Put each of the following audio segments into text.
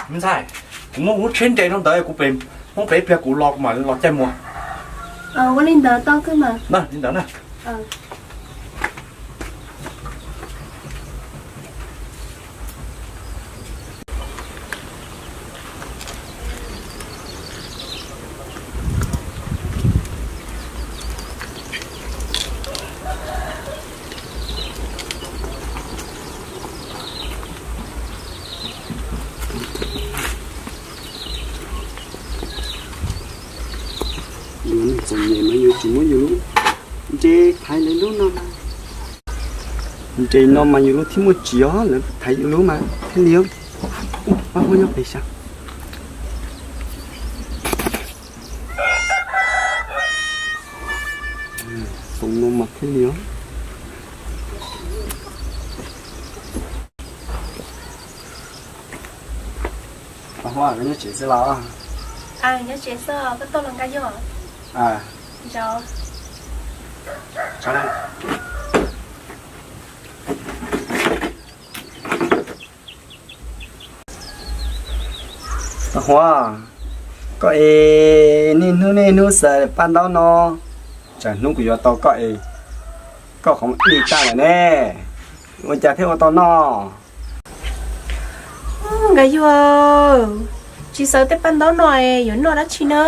Me ntxhais, kuv muab kuv lub tsheb nres rau ntawd, kuv pem, Hmoob pem ib pliag kuv los kuv mam los caij muag. Ua li ntawd tau kawg mas. Na, li ntawd na. Yus neeg txom nyem mas yus tsis muab yus lub nres thaiv lawv lub no mas, nres no mas yus lub thiaj muaj tsim os, lawv thaiv yus lub mas thiaj li. Pab huab nyob pem sav. Tus no mas thiaj li os. Pab huab, koj nyob tsev xwb los? Nyob tsev xwb, koj tuaj los nqa yog. Pab huab, koj es niaj hnub niaj hnub xaws paj ntaub no, tsam hnub kuv yuav tau koj es koj qhov muag dib tag lawm ne, ua cas thiaj ua tau noj? Nkawd yog tsis xaws tej paj ntaub no es yuav noj dab tsi na?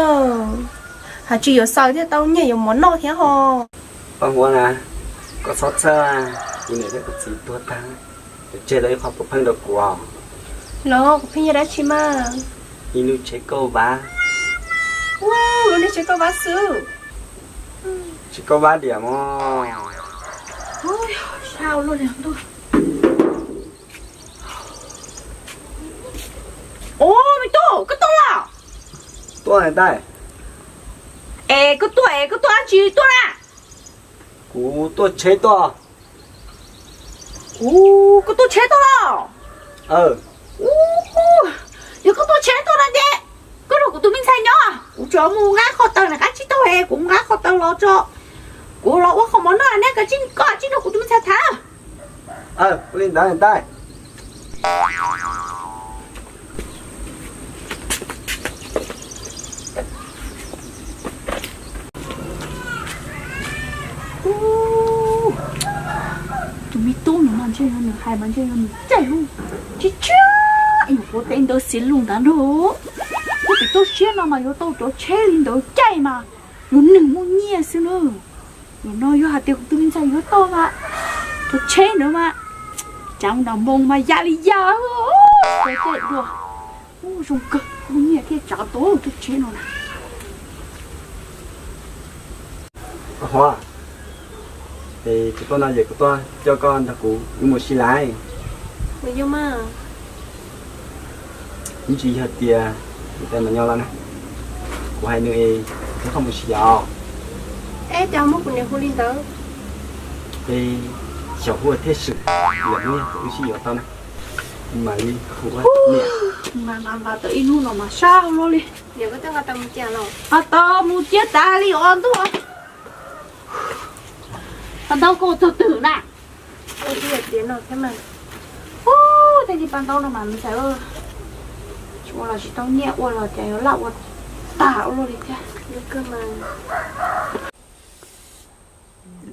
Hais tsis yuav xaws thiaj tau nyiaj yuav mov noj thiab ho. Paj huab na, koj txhob txhawj, kuv niam thiab kuv txiv tuag tag, tseg tau ib qho puav pheej rau kuv os. Los kuv pheej yog dab tsi mas? Ib lub tsheb kauj vab. Ua, lub niag tsheb kauj vab xwb. Tsheb kauj vab diam mog. Sab luaj li ntuj. Ua, me tub, koj tuaj los? Tuaj tais. Es koj tuaj es koj tuaj dab tsi tuaj na? Kuv tuaj tsheb tuaj. Ua, koj tuaj tsheb tuaj los? Ua, yog koj tuaj tsheb tuaj no ces koj nrog kuv tus me ntxhais nyob, kuv tsuas mus nqa qhov taws na, qab tsib taug es kuv mus nqa qhov taws los tso, kuv los ua qhov mov noj ne, koj tsij nrog kuv tus me ntxhais tham. Ua li ntawd tais. Tus me tub no mas ntshe yog nws hais mas ntshe yog nws caij lub tsheb tshiab es nyuam qhuav teb ntawd xiav lus ntawd nrog. Kuv tsis tub siab no mas yuav tau cov tsheb li ntawd caij mas yus neeg muaj nyiaj xwb na. Nim no yog hais tias kuv tus me ntxhais yuav tau mas cov tsheb ntawd mas tsav nram npoo mas yam li yam. Caij dua, zoo kawg, muaj nyiaj thiaj tsav tau cov tsheb no na. Huab, es kuv tuaj no ces kuv tuaj coj koj nrog kuv wb mus si laiv. Mus yog mas. Ib ntsis yog tias niam tais Mav Nyaum los na, kuv hais nws es kuv thiaj coj mus si os. Es cas muab kuv niam hu li ntawd? Es xyaum hu thiaj swm, lawm hnub wb sib yuav tau na, mam li hu ua niam. Mas mas mas tau ib hnub no mas sab luaj li. Niam, koj twb nqa taws mus cia los? Nqa taws mus cia tas li os ntuj. Paj ntaub koj ua txog twg na? Ua tib yam tiav no thiab mas. Ub, tej niag paj ntaub no mas me ntxhais, tsis ua los tsis tau nyiaj, ua los cas yuav laj ua tag ua luaj li thiab. Niam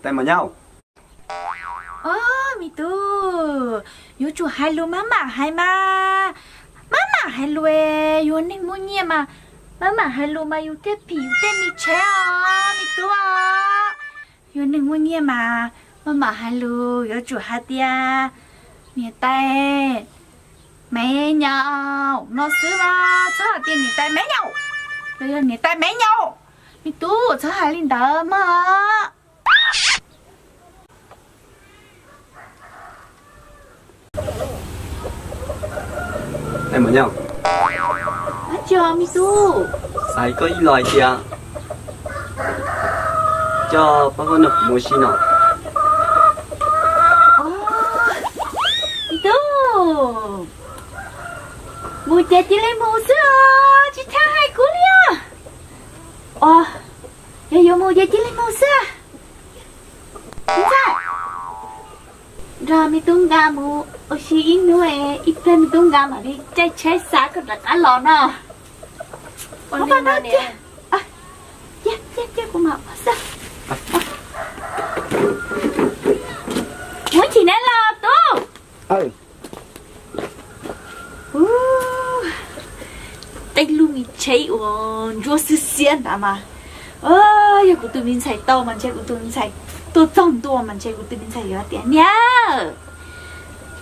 tais Mav Nyaum. Os, me tub, yuav tsum hais lus maj mam hais mas. Maj mam hais lus, yus neeg muaj nyiaj mas maj mam hais lus mas yus thiaj phim yus tej me tsheb os me tub os. Yus neeg muaj nyiaj mas maj mam hais lus, yuav tsum hais tias niam tais Maiv Nyaum no xwb los txhob hais tias niam tais Maiv Nyaum, los yog niam tais Maiv Nyaum. Me tub, txhob hais li ntawd mog. Tais Maiv Nyaum. Dab tsi os me tub? Xav hais koj ib los hais tias coj pab koj nrog kuv mus si no. Os, me tub, mus ces cia li mus xwb os, tsis txhob hais kuv li os. Os, yog yuav mus ces cia li mus xwb. Ntxawm, nrog me tub nqa mus Ua si ib hnub ib pliag me tub nqa mam li caij tsheb xa koj rov qab los no. Cia, cia, cia kuv mam xa. Muab chim neb los tub. Tej lub me tsheb uas ntsuab xiab xiab ntawd mas, yog kuv tus me ntxhais tau mas ntshe kuv tus me ntxhais tuaj txog ntua mas ntshe kuv tus me ntxhais yuav tias, niam,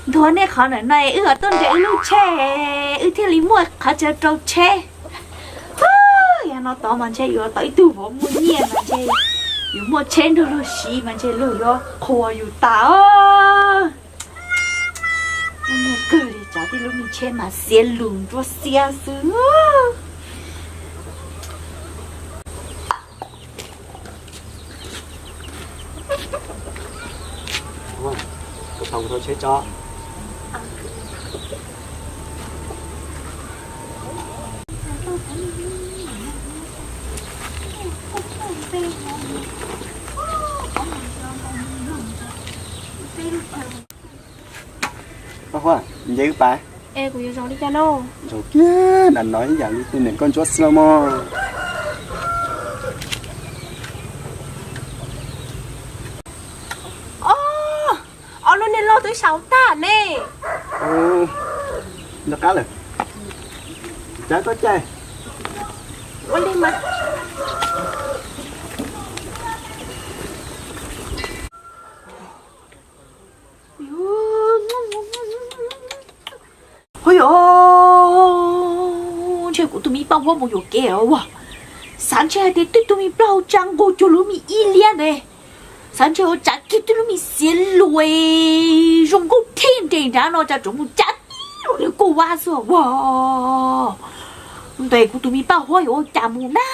ntuas nej qhov ntawm no wb yuav tuaj nres wb lub tsheb, wb thiaj li muaj qhov chaw rau tsheb. Yog no tod mas ntshe yuav tau ib tug vauv muaj nyiaj mas ntshe yus muaj tsheb nrog luag siv mas ntshe luag yuav qhuas yus tas os. Muaj kawg li, cov tej lub me tsheb mas xiav lus ntsuab xiab xwb. Kuv thau tsheb tso. Huaj, nce wb pais. Zoo kiag, nram no ib yam li tus niam koj ntsuab xwb los mog. Ob lub niag loj twb sau tag ne. Nco qab lawm. Cav koj caij. Ua li mas. Hu yog, ntshe kuv tus me paj huab mus yuam kev os. Xav ntshe hais tias twb tus me plaub hau tsa nqug cuag lub me ib liab ne. Xav ntshe ua tsa kiag twb lub me xiav lus zoo nkauj thiab nres nrad no cas tseem mus cab tib lub niag kuj vab xwb ua. Ntes kuv tus me paj huab yuav ua cas mus na.